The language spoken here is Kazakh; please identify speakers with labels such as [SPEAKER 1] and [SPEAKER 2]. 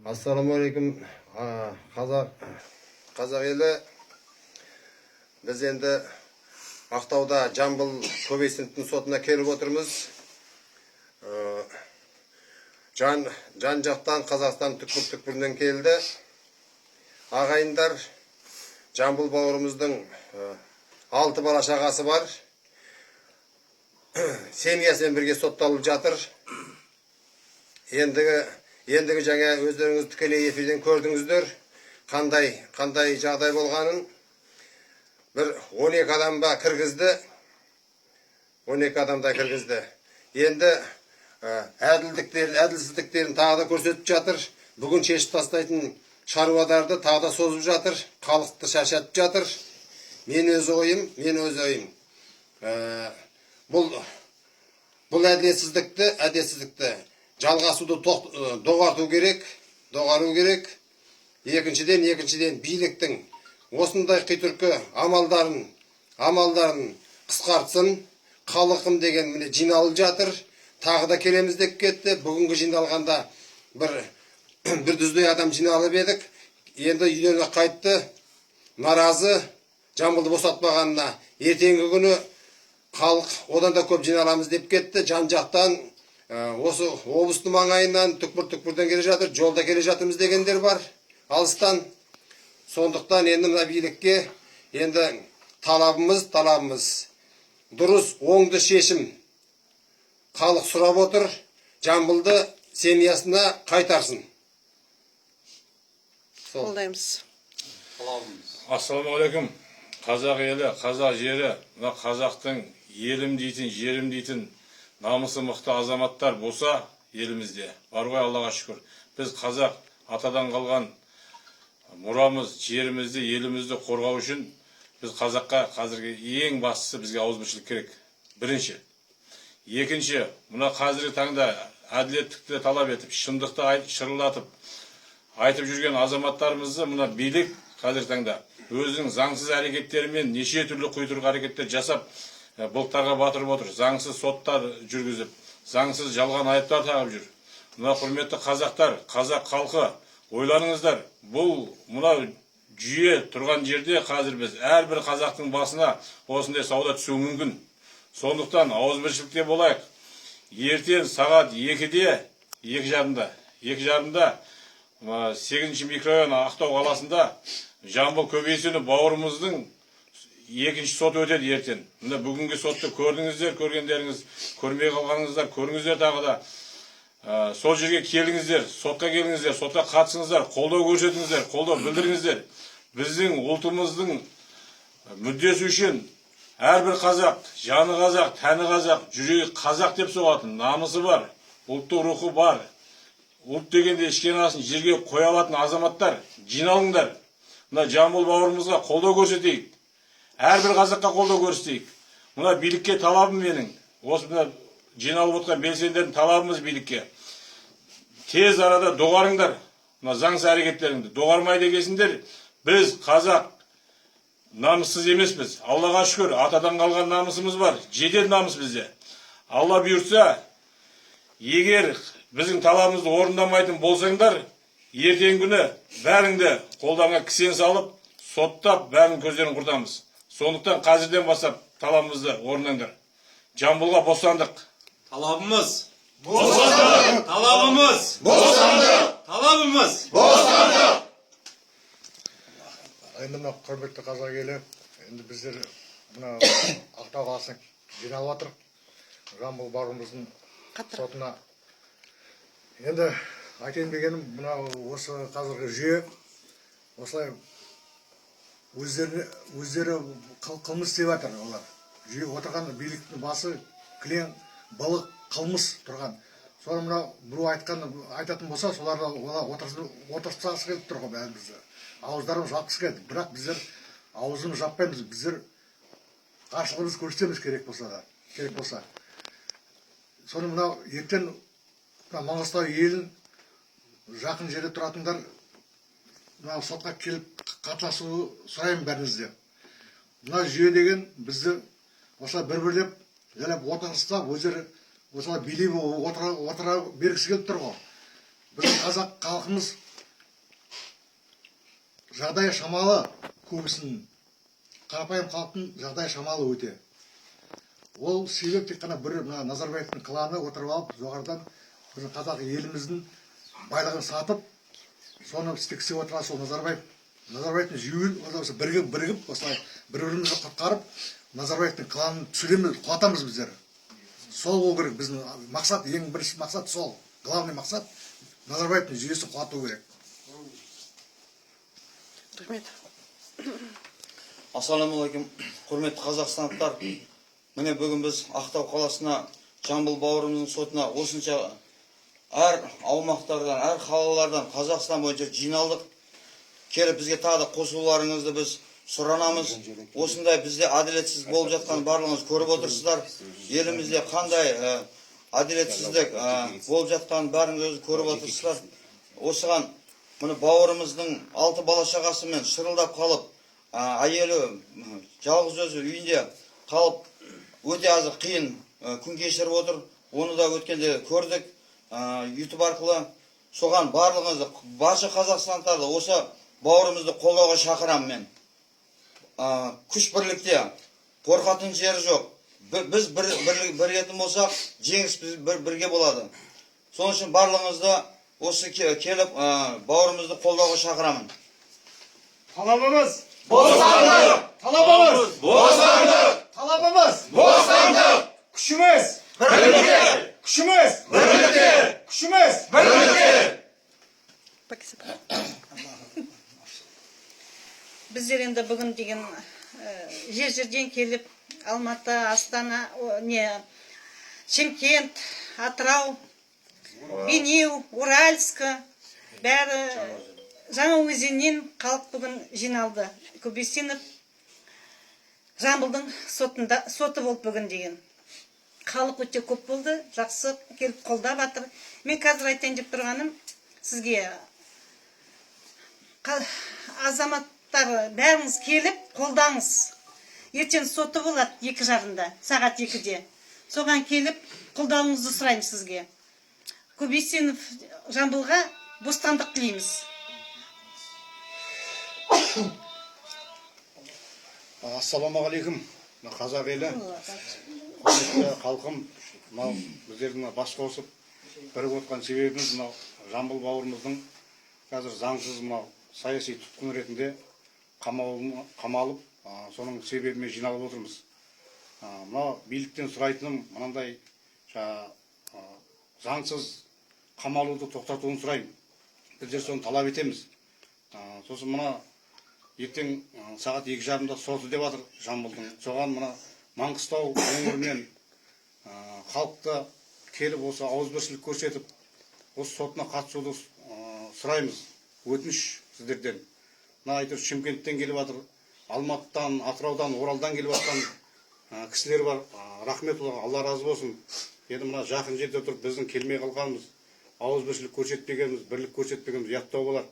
[SPEAKER 1] Ассалаумағалейкум, қазақ елі! Біз енді Ақтауда Жамбыл Көбейсіновтің сотына келіп отырмыз. Жан жан жақтан, Қазақстан түкпір түкпірінен келді ағайындар. Жамбыл бауырымыздың алты бала шағасы бар, семьясымен бірге сотталып жатыр. Ендігі жаңа өздеріңіз тікелей эфирден көрдіңіздер қандай жағдай болғанын. Бір 12 адам ба кіргізді, 12 адамда кіргізді. Енді әділдіктерін, әділсіздіктерін тағы да көрсетіп жатыр. Бүгін шешіп тастайтын шаруаларды тағы да созып жатыр, халықты шаршатып жатыр. Мен өз ойым, бұл әділетсіздікті жалғасуды доғарту керек, доғару керек. Екіншіден, биліктің осындай қитұрқы амалдарын қысқартсын. Халқым деген міне жиналып жатыр, тағы да келеміз деп кетті. Бүгінгі жиналғанда бір жүздей адам жиналып едік, енді үйлеріне қайтты наразы Жамбылды босатпағанына. Ертеңгі күні халық одан да көп жиналамыз деп кетті. Жан жақтан, осы облыстың маңайынан, түкпір түкпірден келе жатыр, жолда келе жатырмыз дегендер бар алыстан. Сондықтан енді мына билікке енді талабымыз дұрыс, оңды шешім халық сұрап отыр. Жамбылды семьясына қайтарсын, сол.
[SPEAKER 2] Қолдаймыз.
[SPEAKER 3] Ассалаумағалейкум, қазақ елі, қазақ жері! Мына қазақтың елім дейтін, жерім дейтін намысы мықты азаматтар болса, елімізде бар ғой, Аллаға шүкір. Біз қазақ атадан қалған мұрамыз, жерімізді, елімізді қорғау үшін біз қазаққа қазіргі ең бастысы бізге ауызбіршілік керек бірінші. Екінші, мына қазіргі таңда әділеттікті талап етіп, шындықты шырылдатып айтып жүрген азаматтарымызды мына билік қазіргі таңда өзінің заңсыз әрекеттерімен неше түрлі құйтырқы әрекеттер жасап, былықтарға батырып отыр. Заңсыз соттар жүргізіп, заңсыз жалған айыптар тағып жүр. Мына құрметті қазақтар, қазақ халқы, ойланыңыздар! Бұл мына жүйе тұрған жерде қазір біз әрбір қазақтың басына осындай сауда түсуі мүмкін. Сондықтан ауызбіршілікте болайық. Ертең сағат 2-де, 2:30-да сегізінші микрорайон, Ақтау қаласында Жамбыл Көбейсінов бауырымыздың екінші соты өтеді ертең. Міне, бүгінгі сотты көрдіңіздер, көргендеріңіз, көрмей қалғаныңыздар көріңіздер тағы да. Сол жерге келіңіздер, сотқа келіңіздер, сотқа қатысыңыздар, қолдау көрсетіңіздер, қолдау білдіріңіздер. Біздің ұлтымыздың мүддесі үшін әрбір қазақ, жаны қазақ, тәні қазақ, жүрегі қазақ деп соғатын, намысы бар, ұлттық рухы бар, ұлт дегенде ішкен асын жерге қоя алатын азаматтар, жиналыңдар. Мына Жамбыл бауырымызға қолдау көрсетейік, әрбір қазаққа қолдау көрсетейік. Мына билікке талабым менің, осы мына жиналып отырған белсенділердің талабымыз билікке: тез арада доғарыңдар мына заңсыз әрекеттеріңді. Доғармайды екенсіңдер, біз қазақ намыссыз емеспіз, Аллаға шүкір, атадан қалған намысымыз бар, жетеді намыс бізде. Алла бұйыртса, егер біздің талабымызды орындамайтын болсаңдар, ертеңгі күні бәріңді қолдарыңа кісен салып, соттап, бәрінің көздерін құртамыз. Сондықтан қазірден бастап талабымызды орындаңдар. Жамбылға бостандық!
[SPEAKER 4] Талабымыз бостандық! Талабымыз бостандық! Талабымыз!
[SPEAKER 5] Енді мына құрметті қазақ елі, енді біздер мына Ақтау қаласына жиналып жатырық Жамбыл бауырымыздың
[SPEAKER 2] Қаттырақ.
[SPEAKER 5] сотына. Енді айтайын дегенім, мына осы қазіргі жүйе осылай өздеріне өздері қылмыс істеп жатыр. Олар, жүйе отырған биліктің басы кілең былық, қылмыс тұрған. Соны мынау біреу айтқан, айтатын болса, соларды олар отырғызғысы келіп тұр ғой. Бәрімізді ауыздарымыз жапқысы келді, бірақ біздер аузымыз жаппаймыз. Біздер қарсылығымызды көрсетеміз керек болса да, керек болса. Соны мынау ертең мына Маңғыстау елін, жақын жерде тұратындар мына сотқа келіп қатынасуы сұраймын бәріңізден. Мына жүйе деген бізді осылай бір бірлеп жайлап отырғызса, өздері осылай билеп отыра бергісі келіп тұр ғой. Біздің қазақ халқымыз Жағдайы шамалы көбісінің, қарапайым халықтың жағдайы шамалы өте. Ол себеп тек қана бір мына Назарбаевтың кланы отырып алып, жоғарыдан біздің қазақ еліміздің байлығын сатып, соны істегісі отырған сол Назарбаевтың жүйе осы бірігіп бірігіп осылай бір бірімізді құтқарып, Назарбаевтың кланын түсіреміз, құлатамыз біздер. Сол болу керек біздің мақсат, ең бірінші мақсат сол, главный мақсат Назарбаевтың жүйесін құлату керек.
[SPEAKER 2] Рахмет.
[SPEAKER 6] Ассалаумағалейкум, құрметті қазақстандықтар! Міне, бүгін біз Ақтау қаласына Жамбыл бауырымыздың сотына осынша әр аумақтардан, әр қалалардан, Қазақстан бойынша жиналдық. Келіп, бізге тағы да қосылуларыңызды біз сұранамыз. Осындай бізде әділетсіз болып жатқан барлығыңыз көріп отырсыздар. Елімізде қандай әділетсіздік болып жатқанын бәріңіз өзі көріп отырсыздар. Осыған міне, бауырымыздың алты бала шағасымен шырылдап қалып, әйелі жалғыз өзі үйінде қалып, өте азы қиын күн кешіріп отыр. Оны да өткенде көрдік ютуб арқылы. Соған барлығыңызды, барша қазақстандықтарды осы бауырымызды қолдауға шақырамын мен. Күш бірлікте, қорқатын жері жоқ. Біз бірігетін болсақ, жеңіс біз бірге болады. Сол үшін барлығыңызды осы келіп бауырымызды қолдауға шақырамын.
[SPEAKER 7] Талабымыз бостандық! Талабымыз бостандық! Талабымыз бостандық! Күшіміз бірлікте! Күшіміз бірлікте! Күшіміз бірлікте!
[SPEAKER 2] Біздер енді бүгін деген жер жерден келіп, Алматы, Астана, не, Шымкент, Атырау, Бейнеу, Уральск, бәрі Жаңаөзеннен халық бүгін жиналды. Көбесенов Жамбылдың сотында, соты болды бүгін деген. Халық өте көп болды, жақсы келіп қолдап жатыр. Мен қазір айтайын деп тұрғаным сізге, азаматтар, бәріңіз келіп қолдаңыз. Ертең соты болады 2:30-да, сағат 2-де. Соған келіп қолдауыңызды сұраймын сізге. Көбейсенов Жамбылға бостандық тілейміз.
[SPEAKER 8] Ассалаумағалейкум, мына қазақ елі, құрметті халқым! Мынау біздердің мына бас қосып бірігіп отқан себебіміз мынау Жамбыл бауырымыздың қазір заңсыз мынау саяси тұтқын ретінде қамалып, соның себебімен жиналып отырмыз. Мынау биліктен сұрайтыным мынандай: жаңа заңсыз қамалуды тоқтатуын сұраймын, біздер соны талап етеміз. Сосын мына ертең сағат 2:30-да соты деп жатыр Жамбылдың. Соған мына Маңғыстау өңірінен халықты келіп, осы ауызбіршілік көрсетіп, осы сотына қатысуды сұраймыз, өтініш сіздерден. Мына әйтеуір Шымкенттен келіп жатыр, Алматыдан, Атыраудан, Оралдан келіп жатқан кісілер бар. Рахмет оларға, Алла разы болсын. Енді мына жақын жерде тұрып біздің келмей қалғанымыз, ауызбіршілік көрсетпегеніміз, бірлік көрсетпегеніміз ұяттау болар.